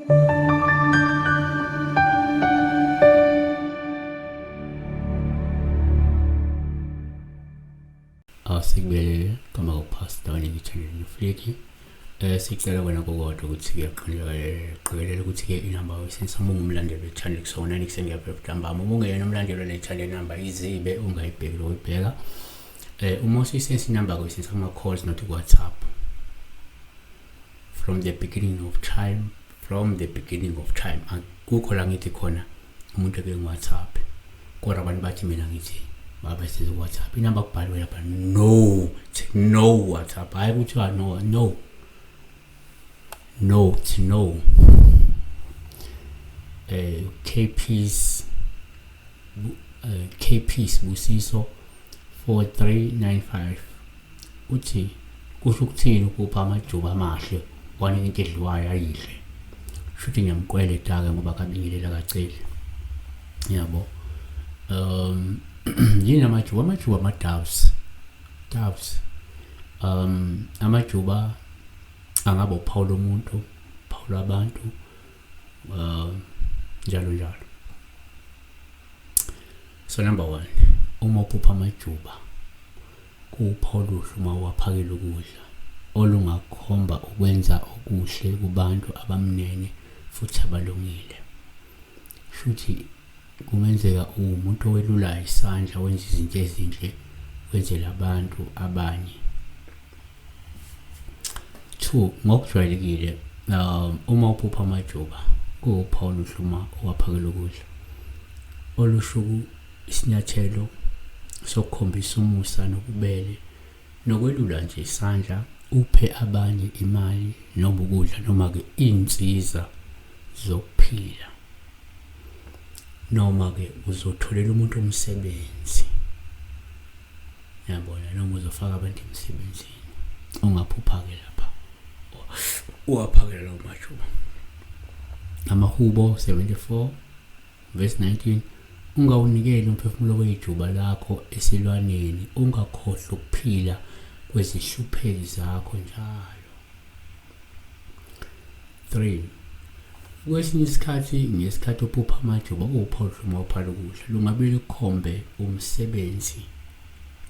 Asikubelele kama uPastor Ngithanda Nifliki. Sicela wena kokodwa ukuthi ke qikelela ukuthi ke inamba uyisebenzisa uma ungumlandeli we-channel kusona ekuseni kuyaphela ntambama. Uma ungeyena umlandeli wale channel number izibe ungayibheki lokuyibheka. Uma usuyisebenzisa inamba uyisebenzisa kuma-calls not ku-WhatsApp. From the beginning of time, from the beginning of time akukho la ngithi khona umuntu eke WhatsApp, kodwa abantu bathi mina ngithi babe size WhatsApp. Inamba kubhaliwe lapha, no no WhatsApp. Hayi kuthiwa no no no, it's no. KP's KP Sibusiso 4395 uthi kusho ukuthini ukupha amajuba amahle wanika into edliwayo ayidle? Shuthi ngiyamkweleta-ke ngoba kabingelela kaceli yabo. Yini amajuba? Amajuba ama-doves, doves. Amajuba angaba uphawu lomuntu, uphawu lwabantu, njalo njalo. So number one, uma uphupha amajuba kuwuphawu oluhle uma uwaphakela ukudla, olungakhomba ukwenza okuhle kubantu abamnene futhi abalungile. Shuthi kungenzeka uwumuntu owelulayo isandla, wenza izinto ezinhle, wenzela abantu abanye. Two, ngokujwayelekile uma uphupha amajuba kuwuphawu oluhle uma uwaphakela ukudla, olusho isinyathelo sokukhombisa umusa nobubele nokwelula nje isandla uphe abanye imali noma ukudla noma-ke iy'nsiza zokuphila, noma-ke uzotholela umuntu umsebenzi, yabona, noma uzofaka abantu emsebenzini. Ungaphupha-ke lapha uwaphakela lawo majuba. Amahubo 74 verse 19: ungawunikeli umphefumulo wejuba lakho esilwaneni, ungakhohlwa ukuphila kwezihlupheki zakho njalo. 3, kwesinye isikhathi ngesikhathi uphupha amajuba kuwuphawu uma uphala ukudla lungabe lukhombe umsebenzi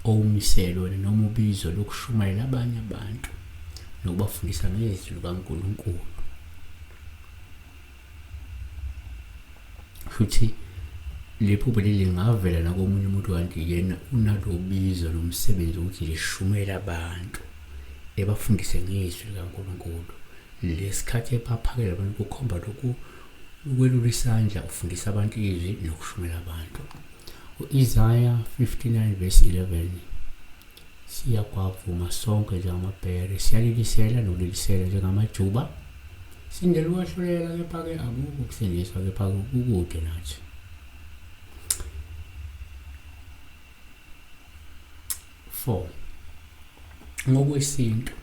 owumiselwe noma ubizo lokushumayela abanye abantu nokubafundisa ngezwi likaNkulunkulu. Futhi lephupho leli lingavela nakomunye umuntu kanti yena unalobizo nomsebenzi ukuthi nje shumela abantu ebafundise ngezwi likaNkulunkulu. Lesikhathi ebaphakela abantu kukhomba lokhu ukwelula isandla, ufundisa abantu izwi nokushumela abantu. U-Isaya 59 verse 11: siyagwavuma sonke njengamabhere, siyalilisela nokulilisela njengamajuba, sindela ukwahlulela, kepha-ke akukho ukusindiswa, kepha kukude nathi. 4, ngokwesintu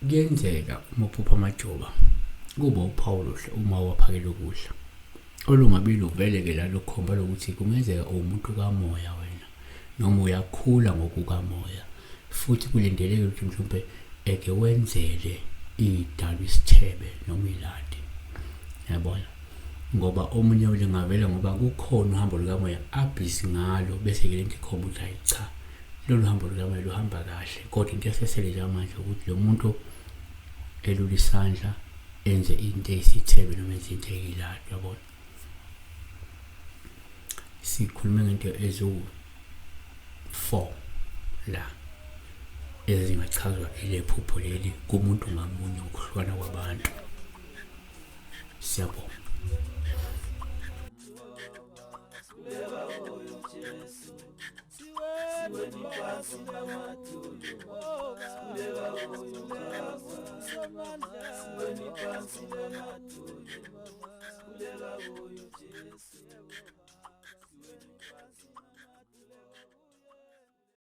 kuyenzeka uma uphupha amajuba kuba uphawu oluhle uma uwaphakela ukudla, olungabi luvele-ke la lukhomba lokuthi kungenzeka uwumuntu kamoya wena noma uyakhula ngokukamoya, futhi kulindeleke ukuthi mhlawumbe eke wenzele idalwa isithebe noma iladi, yabona, ngoba omunye lingavela ngoba kukhona uhambo lukamoya abhizi ngalo, bese-ke lento ikhomba ukuthi hayi cha, lolu hambo lukamoya luhamba kahle, kodwa into esesele njengamanje ukuthi lo muntu elula isandla enze into eyisithebe noma enze into eyiladi, yabona. Sikhulume ngento eziwu-4 la ezingachazwa ile phupho leli kumuntu ngamunye ngokuhlukana kwabantu. Siyabonga. Siweni phansi namadolo, sikhuleka kuyo.